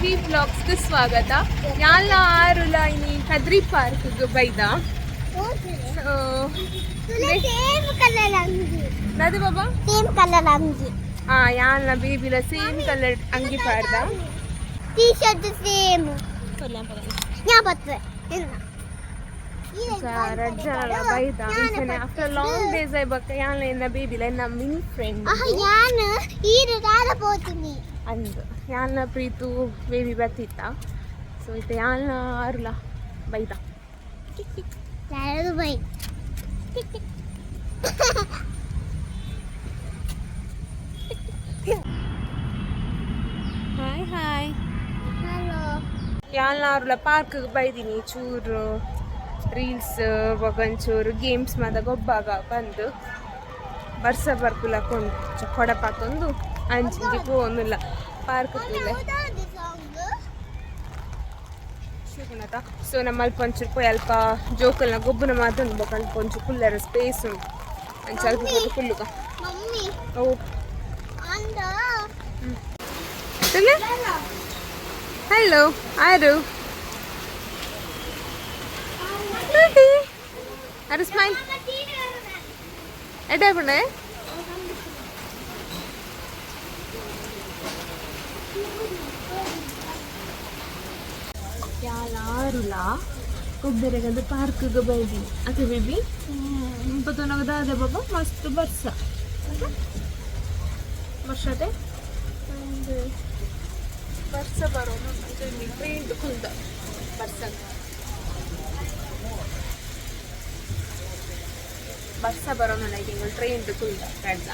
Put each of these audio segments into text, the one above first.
ಪೃಥ್ವಿ ವ್ಲಾಗ್ಸ್ಗೆ ಸ್ವಾಗತ. ಯಾಲ ಆರುಲ ಇನಿ ಕದ್ರಿ ಪಾರ್ಕ್ ಬೈದ. ಸೇಮ್ ಕಲರ್ ಅಂಗಿ. ನದಿ ಬಾಬಾ. ಸೇಮ್ ಕಲರ್ ಅಂಗಿ. ಆ ಯಾಲ್ನ ಬೇಬಿಲ ಸೇಮ್ ಕಲರ್ ಅಂಗಿ ಪಾಡ್ದ. ಟೀ ಶರ್ಟ್ ಸೇಮ್ ಯಾ ಬತ್ವೆ. ರಜ್ಜಾಲ ಬೈದ ಅಂಚನೆ ಆಫ್ಟರ್ ಲಾಂಗ್ ಡೇಸ್ ಆಯ್ ಬಕ್ಕ ಯಾಲ್ನ ಎನ್ನ ಬೇಬಿಲ ಎನ್ನ ಮಿನಿ ಫ್ರೆಂಡ್. ಆಹ ಯಾನ್ ಈರು ದಾದ ಪೋತೀನಿ. ಅಂದ್ ಯಾಲ್ನ ಪ್ರೀತು ಬೇಬಿ ಬತ್ತಿತ್ತ. ಸೊ ಇತ್ತ ಯಾಲ್ನ ಆರುಲ ಬೈದ. ಯಾರು ಬೈ. Hi hi. ಹಲೋ. ಯಾಲ್ನ ಪಾರ್ಕ್ ಬೈದಿನಿ. ಚೂರು ರೀಲ್ಸ್ ಬೊಗಂಚೂರು ಗೇಮ್ಸ್ ಮಾತ ಗೊಬ್ಬಾಗ ಬಂದು ಬರ್ಸ ಬರ್ಪುಲ ಕೊಂಡು ಕೊಡಪಾತೊಂದು ಅಂಚಿಂಚಿ ಪೋವೊಂದುಲ್ಲ ಪಾರ್ಕ್ ತೂಲೆ. ಸಾಂಗ್. ಶುಗುಣತ. ಸೊ ನಮ್ಮ ಅಲ್ಪ ಒಂಚೂರು ಪೋಯಿ ಅಲ್ಪ ಜೋಕಲ್ನ ಗೊಬ್ಬುನ ಮಾತೊಂದು ಬೊಕ ಅಲ್ಪ ಒಂಚೂರು ಕುಲ್ಲರ ಸ್ಪೇಸ್ ಉಂಟು. ಅಂಚ ಅಲ್ಪ ಪೋದು ಕುಲ್ಲುಗ. ಮಮ್ಮಿ. ಓ. ಅಂದ. ಹಲೋ ಆರು ಆರು ಸ್ಮೈಲ್ ಎಡ್ಡೆ ಪುಣೆ. ಯಾರುಲ ಕೊಬ್ಬರಿಗದು ಪಾರ್ಕ್ಗೆ ಬೈದಿನಿ ಅದೇ ಬೇಬಿ. ದಾದ ಬಾಬಾ, ಮಸ್ತ್ ಬರ್ಸ ವರ್ಷತೆ ಬರ್ಸ ಬರೋನು. ಟ್ರೈನ್ ಕುಲ್ದ ಬರ್ಸ ಬರ್ಸ ಬರೋನು. ಲೈಕ್ ಟ್ರೈನ್ ಕುಲ್ದ ಕಡ್ಲ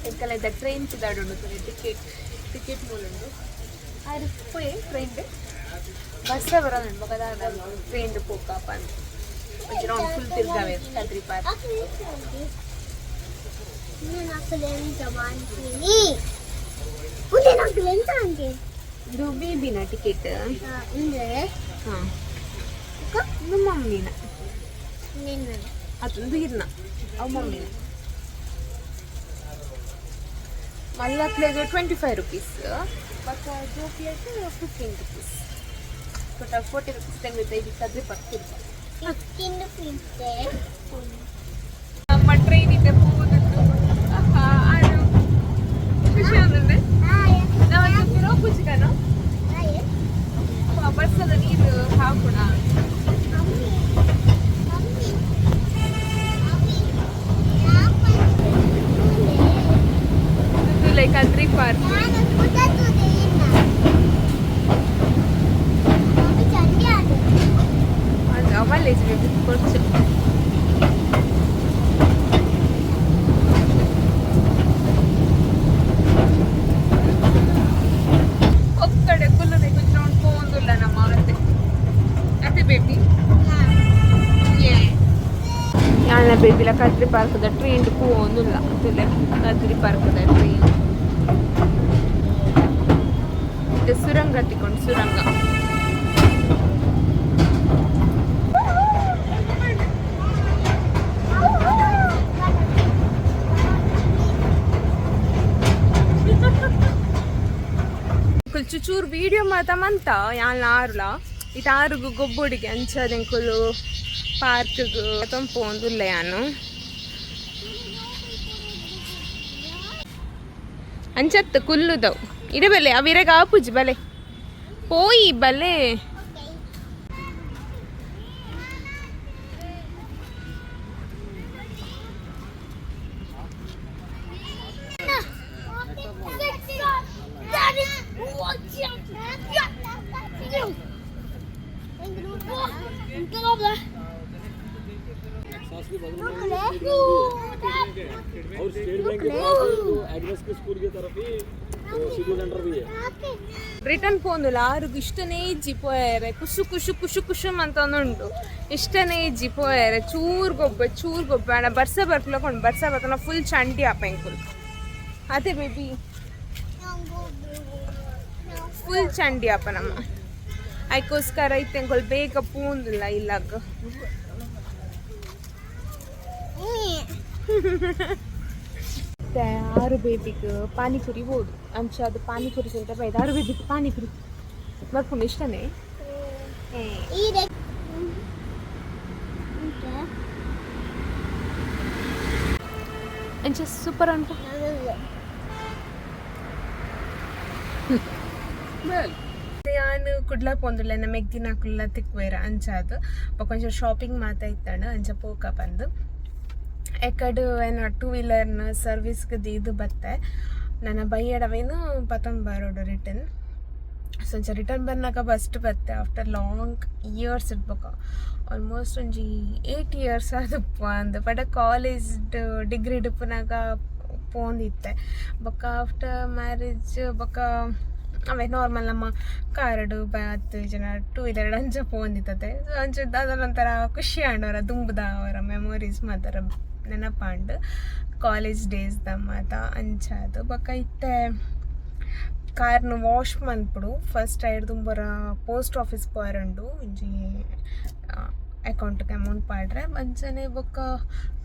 ಎಂಕಲ ಇದ್ದ ಟ್ರೈನ್ ಪಿದಾಡುಂಡು. ಟಿಕೆಟ್ ಟಿಕೆಟ್ ಮೂಲುಂಡು. ಆರು ಪೋಯೆ ಟ್ರೈನ್ ಬರ್ಸ ಬರೋನು. ಬೊಕ ದಾದ ಟ್ರೈನ್ ಪೋಕ ಪಂದ್ ಒಂಜಿ ರೌಂಡ್ ಫುಲ್ ತಿರ್ಗಾವೆ ಕದ್ರಿ ಪಾರ್ಕ್. ನಾನು ಎಂತ ಮಾಡ್ತೀನಿ ಉಂಡೆ నాకు ಎಂತ ಅಂತೆ. ಇದು ಬೇಬಿನ ಟಿಕೆಟ್. ಅಂದ್ರೆ ಹಾಂ, ಇದು ಮಮ್ಮಿನ. ನಿನ್ನ. ಅದೊಂದು ಇರ್ನ ಅವು ಮಮ್ಮಿನ. ಮಲ್ಲಕ್ಲೆಗ್ 25 ರುಪೀಸ್, ಬೊಕ್ಕ ಜೋಕ್ಲೆಗ್ 15 ರುಪೀಸ್. ಟೋಟಲ್ 40 ರುಪೀಸ್ ತೆಂಗಿತ ಇದು ಕದ್ರಿ ಪಾರ್ಕ್ ತಿರ್ಗ. 15 ರುಪೀಸ್. ನಮ್ಮ ಟ್ರೈನ್ ಇದೆ ಪೋದುಂಡು. ಆರು ಖುಷಿ ಆಗುಂಡೆ. ನಾವು ಪಿರೋ ಪೂಜಿಕನ ಬರ್ಸದ ನೀರು ಹಾಕೋಣ. Mummy mummy mummy. Like Kadri park. ನಾನು ಕುದತುದೆ ಇನ್ನ ಮಮ್ಮಿ ಚಂಡಿ ಆಡು. ಅದು ಅವಲೇಜ್ ಬೇಬಿ ಕೊಡ್ಚು. ಒಕ್ಕಡೆ ಕುಲ್ಲುನೆ ಕೊಂಚ ರೌಂಡ್ ಪೋವೊಂದುಲ್ಲ ನಮ್ಮ ಅತ್ತೆ ಅತ್ತೆ ಬೇಬಿ. ಯಾಲ್ನ ಬೇಬಿಲ ಕದ್ರಿ ಪಾರ್ಕ್ದ ಟ್ರೈನ್ ಪೋವೊಂದುಲ್ಲ. ತುಲೆ ಕದ್ರಿ ಪಾರ್ಕ್ದ ಟ್ರೈನ್. ಇದು ಸುರಂಗ ತಿಕೊಂಡು ಸುರಂಗ. ಚೂರು ವೀಡಿಯೋ ಮಾತ ಮಂತ ಯಾಲ್ನ ಆರುಲ ಇತ್ತ ಆರುಗು ಗೊಬ್ಬೊಡಿಗೆ ಅಂಚದೆಂಕುಲು ಪಾರ್ಕ್ಗ್ ಪೋವೊಂದುಲ್ಲ ಯಾನು. ಅಂಚತ್ತು ಕುಲ್ಲುದವು ಇಡ ಬಲೆ ಅವಿರಗ ಆಪುಜಿ ಬಲೆ ಪೋಯಿ ಬಲೆ. और स्टेट बैंक के पास है तो एग्नेस के स्कूल की तरफ ही तो सिटी सेंटर भी है. ರಿಟರ್ನ್ ಪೋಂದುಲ್ಲ. ಆರುಗು ಇಷ್ಟನೇ ಇಜ್ಜಿ ಪೋಯರೆ. ಖುಷು ಖುಷು ಖುಷು ಖುಷು ಮಂತೊಂದುಂಡು. ಇಷ್ಟನೇ ಇಜ್ಜಿ ಪೋಯರೆ. ಚೂರು ಗೊಬ್ಬ ಚೂರು ಗೊಬ್ಬ ಅಣ್ಣ. ಬರ್ಸ ಬರ್ಪುಲಕೊಂಡು ಬರ್ಸ ಬರ್ತನ ಫುಲ್ ಚಂಡಿ ಆಪ ಎಂಕುಲು ಅದೇ ಬೇಬಿ. ಫುಲ್ ಚಂಡಿ ಆಪ ನಮ್ಮ. ಅದಕ್ಕೋಸ್ಕರ ಇತ್ತೆ ಎಂಕುಲು ಬೇಗ ಪೋಂದುಲ್ಲ ಇಲ್ಲಾಗ. ಇತ್ತೆ ಆರು ಬೇಬಿಗೆ ಪಾನಿಪುರಿ ಬೋದು ಅಂಚ ಅದು ಪಾನಿಪುರಿ ಸೆಂಟರ್ ಬೈದು ಆರು ಬೇಬಿಗೆ ಪಾನಿಪುರಿ ಬರ್ಪುಂಡು ಇಷ್ಟನೇ. ಈ ಅಂಚ ಸೂಪರ್ ಉಂಟು. ಯಾನ್ ಕುಡ್ಲ ಪೋಂದುಲ್ಲ ಮೆಗ್ದಿನ ಕುಲ್ಲ ತಿಕ್ವೇರ ಅಂಚಾದ್ ಬೊಕ ಒಂಚೂರು ಶಾಪಿಂಗ್ ಮಾತ ಇತ್ತಂಡ ಅಂಚ ಪೋಕ ಪಂದ್ ಎಕಡ್ ಏನ ಟೂ ವೀಲರ್ನ ಸರ್ವಿಸ್ಗೆ ದೀದ್ ಬತ್ತೆ ನನ್ನ ಬೈಯಡವೇನು ಪತೊಂದು ಬರೋಡು ರಿಟರ್ನ್. ಸೊ ಒಂಚ ರಿಟರ್ನ್ ಬನ್ನಗ ಬಸ್ಟ್ ಬತ್ತೆ ಆಫ್ಟರ್ ಲಾಂಗ್ ಇಯರ್ಸ್ ಇಡ್ಬೇಕು ಆಲ್ಮೋಸ್ಟ್ ಒಂಜಿ 8 ಇಯರ್ಸ್ ಆದುಪ್ಪು ಅಂದ್ ಬಟ್ ಕಾಲೇಜ್ ಡಿಗ್ರಿ ಡುಪ್ಪುನಾಗ ಪೋಂದಿತ್ತೆ. ಬೊಕ್ಕ ಆಫ್ಟರ್ ಮ್ಯಾರೇಜ್ ಬೊಕ್ಕ ಅವೇ ನಾರ್ಮಲ್ ನಮ್ಮ ಕಾರಡು ಬತ್ತು ಜನ ಟೂ ವೀಲರ್ ಅಂಚ ಪೋಂದಿತ್ತದೆ. ಸೊ ಅಂಚ ದಾದನ ಖುಷಿ ಆಂಡ್ ಅವರ ದುಂಬುದ ಅವರ ಮೆಮೊರೀಸ್ ಮಾತರ ನೆನಪಾಂಡ್ ಕಾಲೇಜ್ ಡೇಸ್ ದ ಮಾತ ಅಂಚಾದ್. ಬೊಕ್ಕ ಇತ್ತೆ ಕಾರ್ನ್ ವಾಶ್ ಮನ್ಪುಡು ಫಸ್ಟ್ ಐಡ್ ದುಂಬರ ಪೋಸ್ಟ್ ಆಫೀಸ್ ಪೋಯರುಂಡು ಒಂಜಿ ಅಕೌಂಟ್ಗೆ ಅಮೌಂಟ್ ಪಾಡ್ರೆ ಅಂಚನೆ ಬೊಕ್ಕ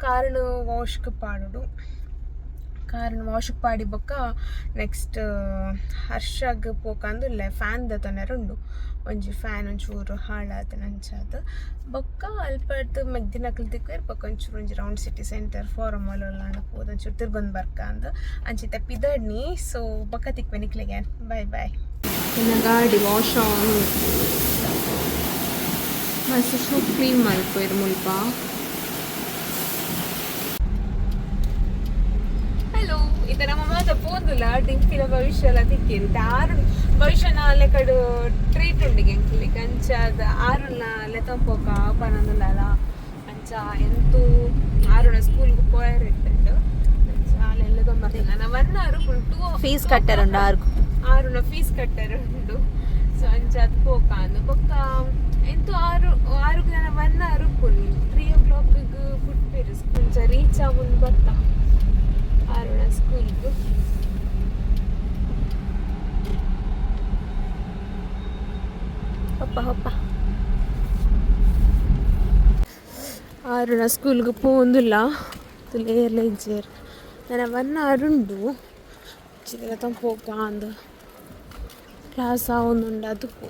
ಕಾರ್ನ್ ವಾಶ್ಗೆ ಪಾಡೋಡು. ಕಾರ್ನ್ ವಾಶ್ಗೆ ಪಾಡಿ ಬೊಕ್ಕ ನೆಕ್ಸ್ಟ್ ಹರ್ಷಗ್ ಪೋಕಂದುಲ್ಲೆ ಫ್ಯಾನ್ ದೆತೊನೆರೆ ಉಂಡು ಒಂಜಿ ಫ್ಯಾನ್ ಒಂಚೂರು ಹಾಳಾತನ ಅಂಚಾದ್. ಬೊಕ್ಕ ಅಲ್ಪರ್ದ್ ಮೆಗ್ದಿನಕುಲು ತಿಕ್ಕುವೆರ್ ಬೊಕ್ಕ ಒಂಚೂರು ಒಂಜಿ ರೌಂಡ್ ಸಿಟಿ ಸೆಂಟರ್ ಫೋರಮ್ ಓಲೋಲಾಂಡ ಪೋದು ಒಂಚೂರು ತಿರ್ಗೊಂದು ಬರ್ಕ ಅಂದ್ ಅಂಚ ಇತ್ತೆ ಪಿದಡ್ನಿ. ಸೊ ಬೊಕ್ಕ ತಿಕ್ವೆ ನಿಕ್ಲೆಗೆ, ಬಾಯ್ ಬಾಯ್. ಎನ್ನ ಗಾಡಿ ವಾಶ್ ಆವೊಂದು ಮಸ್ತ್ ಶೂಟ್ ಕ್ಲೀನ್ ಮಲ್ಪುವೆರ್ ಮುಲ್ಪ. ಹಲೋ, ಇತ್ತೆ ನಮ್ಮ ಮಾತ ಪೋಂದುಲ ಡಿಂಪಿನ ಭವಿಷ್ಯ ಎಲ್ಲ ತಿಕ್ಕಿರಿ ಆರು ಭವಿಷ್ಯನ ಲೆಕ್ಕಡು ಟ್ರೀಟ್ ಉಂಡಿಗೆ ಎಂಕ್ಲೆಗ್ ಅಂಚಾದ್ ಆರುನ ಲೆತೊಂಪೋಕ ಪನೊಂದುಲ್ಲಲ ಅಂಚ ಎಂತು ಆರುನ ಸ್ಕೂಲ್ಗ್ ಪೋಯೆರ್ ಇತ್ತುಂಡು ಅಂಚ ಅಲ್ಲೆಲ್ಲ ತೊಂಬತ್ತಿಲ್ಲ ನಾ 1 hour full two fees ಕಟ್ಟರುಂಡು ಆರ್ಗು. ಆರುನ ಫೀಸ್ ಕಟ್ಟರೆ ಉಂಡು. ಸೊ ಅಂಚಾದ್ ಪೋಕ ಅಂದ್ ಬೊಕ್ಕ ಎಂತು ಆರು ಆರುಗ್ ನನ 1 ಅವರ್ ಉಪ್ಪುನಿ 3 ಓ ಕ್ಲಾಕ್ಗ್ ಬುಡ್ಪೆರ್ ಅಂಚ ರೀಚ್ ಆವೊಂದು ಬತ್ತ ಆರುನ ಸ್ಕೂಲ್ಗ್. ಹೊಪ್ಪ ಹೊಪ್ಪ. ಆರುನ ಸ್ಕೂಲ್ಗ್ ಪೋವೊಂದುಲ್ಲ ಏರ್ಲ ಇಜ್ಜೆರ್ ನನ 1 ಅವರ್ ಉಂಡು ಪೋಕ ಅಂದ್ ಕ್ಲಾಸ್ ಆವೊಂದುಂಡು ಅದಕ್ಕೂ.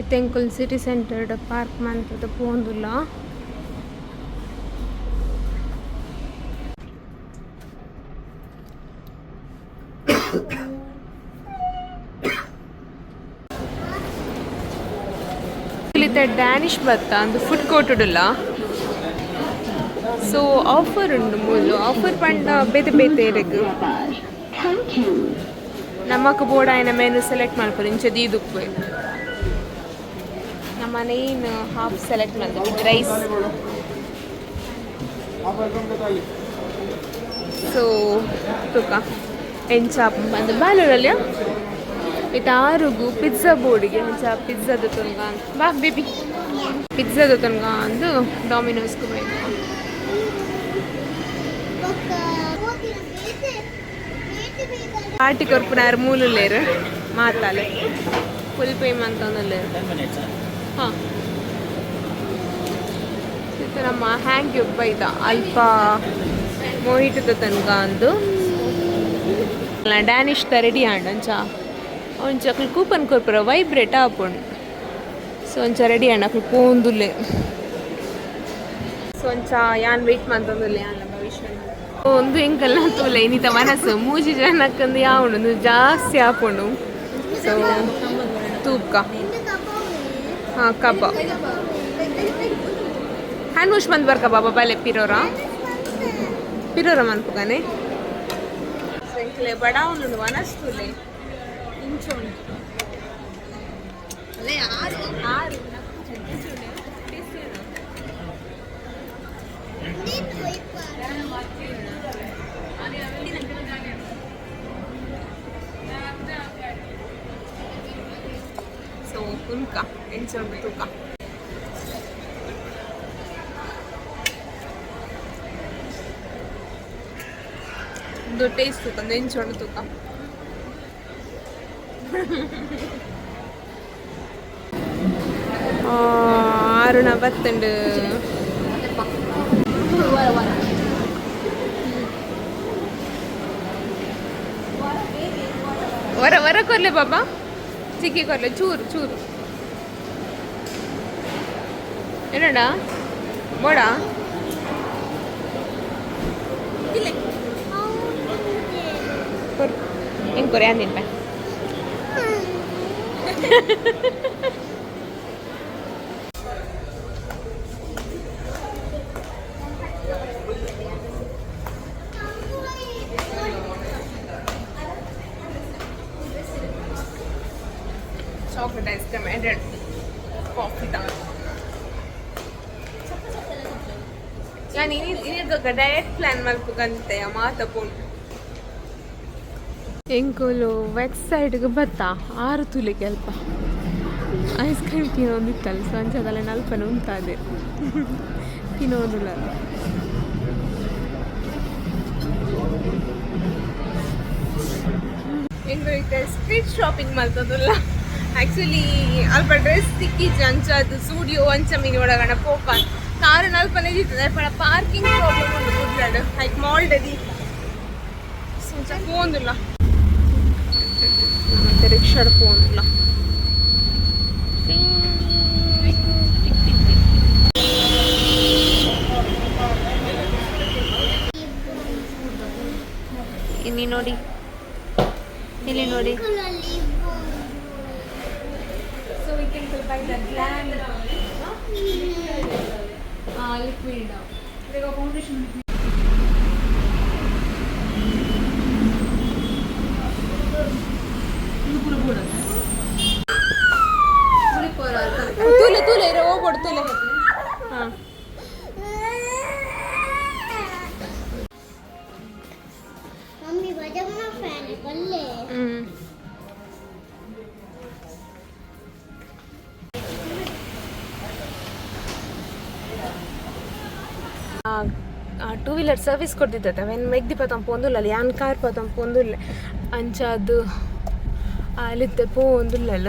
ಇತ್ತೆ ಎಂಕುಲು ಸಿಟಿ ಸೆಂಟರ್ಡ್ ಪಾರ್ಕ್ ಮಂತುದು ಪೋವೊಂದುಲ್ಲ. ಇತ್ತೆ ಡ್ಯಾನಿಶ್ ಬತ್ತ ಅಂದು ಫುಡ್ ಕೋರ್ಟ್ ಉಡುಲ್ಲ. ಸೊ ಆಫರ್ ಉಂಡು ಮೂಲು ಆಫರ್ ಪಂಡ ಬೇತೆ ಬೇತೆ ಇರೆಗ್ ನಮಕ್ ಬೋಡಾಯಿನ ಮೆನು ಸೆಲೆಕ್ಟ್ ಮಲ್ಪೊಲಿ ಇಂಚ ದೀದುಪ್ಪುವೆ ನಮ್ಮನೆ ಏನು ಹಾಫ್ ಸೆಲೆಕ್ಟ್ ಮಲ್ತ ವಿತ್ ರೈಸ್. ಸೊ ತುಕ ಎಂಚ ಅಂದ್ ಬಾಲೂರಲ್ಲಿಯ ಇತ್ತೆ ಆರುಗು ಪಿಜ್ಜಾ ಬೋರ್ಡಿಗೆ ಅಂಚ ಪಿಜ್ಜಾ ದೆತೊನ್ಗ ಬಾ ಬೇಬಿ ಪಿಜ್ಜಾ ದೆತೊನ್ಗ ಅಂದು ಡಾಮಿನೋಸ್ಗೆ ಬೈದ. ಬೊಕ್ಕ ಪೋತಿನ ಬೇತೆ ಬೇತೆ ಬೇತೆ. ಪಾರ್ಟಿ ಕೊರ್ಪುನಾರ್ ಮೂಲುಲ್ಲೇರು ಮಾತಾಲೆ ಫುಲ್ ಪೇ ಮಂತೊಂದುಲ್ಲೇರು. ಹಾಂ ಇತ್ತೆ ನಮ್ಮ ಹ್ಯಾಂಗ್ ಬೈದ ಅಲ್ಪ ಮೋಹಿಟದ ತನಕ ಅಂದು ಡ್ಯಾನಿಶ್ ದ ರೆಡಿ ಆಂಡ್ ಅಂಚ ಒಂಚ ಅಕ್ಲು ಕೂಪನ್ ಕೊರ್ಪುರ ವೈಬ್ರೇಟ್ ಆಪುಂಡು. ಸೊ ಒಂಚ ರೆಡಿ ಆಂಡ್ ಅಕ್ಲು ಪೋಂದುಲ್ಲೆ. ಸೊ ಒಂಚ ಯಾನ್ ವೆಯ್ಟ್ ಮಂತೊಂದುಲ್ಲೆ ಯಾನ್ಲ ಭವಿಷ್ಯ ಒಂದು ಎಂಕಲ್ನ ತೂಲೆ ಇನ್ನಿತ ಮನಸ್ಸು ಮೂಜಿ ಜನಕ್ಕಂದು ಯಾವುಂಡು ಒಂದು ಜಾಸ್ತಿ ಆಪುಂಡು. ಸೊ ತೂಕ ಹಾಂ ಕಬ ಹ್ಯಾಂಡ್ ವಾಶ್ ಬಂದು ಬರ್ಕ ಬಾಬಾ ಬಲೆ ಪಿರೋರ ಪಿರೋರ ಮನ್ಪುಗಾನೆ. ಎಂಕಲೆ ಬಡ ಉಂಡು ವನಸ್ತುಲೆ ಇಂಚ ಉಂಟು ಆರು ಆರು. ಸೊ ಉನ್ಕ ಎಂಚ ಉಂಟು ತೂಕ. ಒಂದು ಟೇಸ್ಟ್ ತೂಕ ಎಂಚ ಉಂಟು ತೂಕ. ಅರುಣ ಬತ್ತುಂಡು. ವರ ವರ ಕೊರ್ಲೆ ಬಾಬಾ, ಚಿಕ್ಕಿ ಕೊರ್ಲೆ, ಚೂರು ಚೂರು ಏನಣ್ಣ ಬೋಡ. ಹೆಂಗೆ ಕೊರೆ ಅಂದಿನ. ಚಾಕ್ಲೇಟ್ ಐಸ್ ಕ್ರೀಮ್ ಎರಡು, ಕಾಫಿ ತಾ. ನಾನು ಇನ್ನಿದ ಡಯಟ್ ಪ್ಲಾನ್ ಮಲ್ಪುಗಂತೆ ಮಾತ ಪೋಂಡು. ಎಂಕುಲು ವೆಸ್ಟ್ ಸೈಡ್ಗೆ ಬತ್ತಾ ಆರು ತುಲಿಗೆ ಅಲ್ಪ ಐಸ್ ಕ್ರೀಮ್ ತಿನ್ನೊಂದಿತ್ತಲ್ಲ. ಸೊ ಅಂಚದಲ್ಲ ನಲ್ಪನೆ ಉಂತಾದೆ ತಿನ್ನೋದಿಲ್ಲ. ಎಂಕುಲು ಸ್ಟ್ರೀಟ್ ಶಾಪಿಂಗ್ ಮಲ್ತದುಲ್ಲ. ಆ್ಯಕ್ಚುಲಿ ಅಲ್ಪ ಡ್ರೆಸ್ ತಿಕ್ಕಿಜ್ಜಿ. ಅಂಚ ಅದು ಸ್ಟುಡಿಯೋ ಅಂಚ ಮೀನು ಒಳಗಣ ಪೋಪ ಕಾರು ನಲ್ಪನೆ ಇರ್ತದೆ ಪಡ. ಪಾರ್ಕಿಂಗ್ ಪ್ರಾಬ್ಲಮ್ ಉಂಟು ಕುಡ್ಲಡ್, ಲೈಕ್ ಮಾಲ್ ದೀಪ. ಸೊ ಪೋಂದುಲ್ಲ ಮತ್ತೆ ರಿಕ್ಷಾಡ್ ಪೋಂದುಲ್ಲ. Tick tick tick. ಇಲ್ಲಿ ನೋಡಿ, ಇಲ್ಲಿ ನೋಡಿ. So we can buy the Glam liquid foundation. ತೂಲೆ ತೂಲೆ ಇರೋ ಹೋಗ್ಬಿಡು ತೂಲೆ. ಹಾಂ. ಮಮ್ಮಿ, ಬಜಮ್ಮ ಫ್ಯಾನ್ ಕೊಲ್ಲೆ. ಹ್ಞೂ. ಟೂ ವೀಲರ್ ಸರ್ವಿಸ್ ಕೊಡ್ತಿದ್ದ ಅವೇನು ಮೆಗ್ದಿ ಪತಂ ಪೋಂದುಲ್ಲ, ಯಾನ್ ಕಾರ್ ಪತಂ ಪೋಂದುಲ್ಲ. ಅಂಚ ಅದು ಅಲ್ಲಿತ್ತೆ ಪೋಂದುಲ್ಲಲ್ಲ.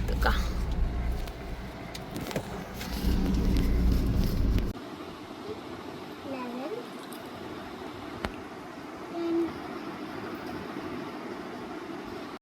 ತುಕ.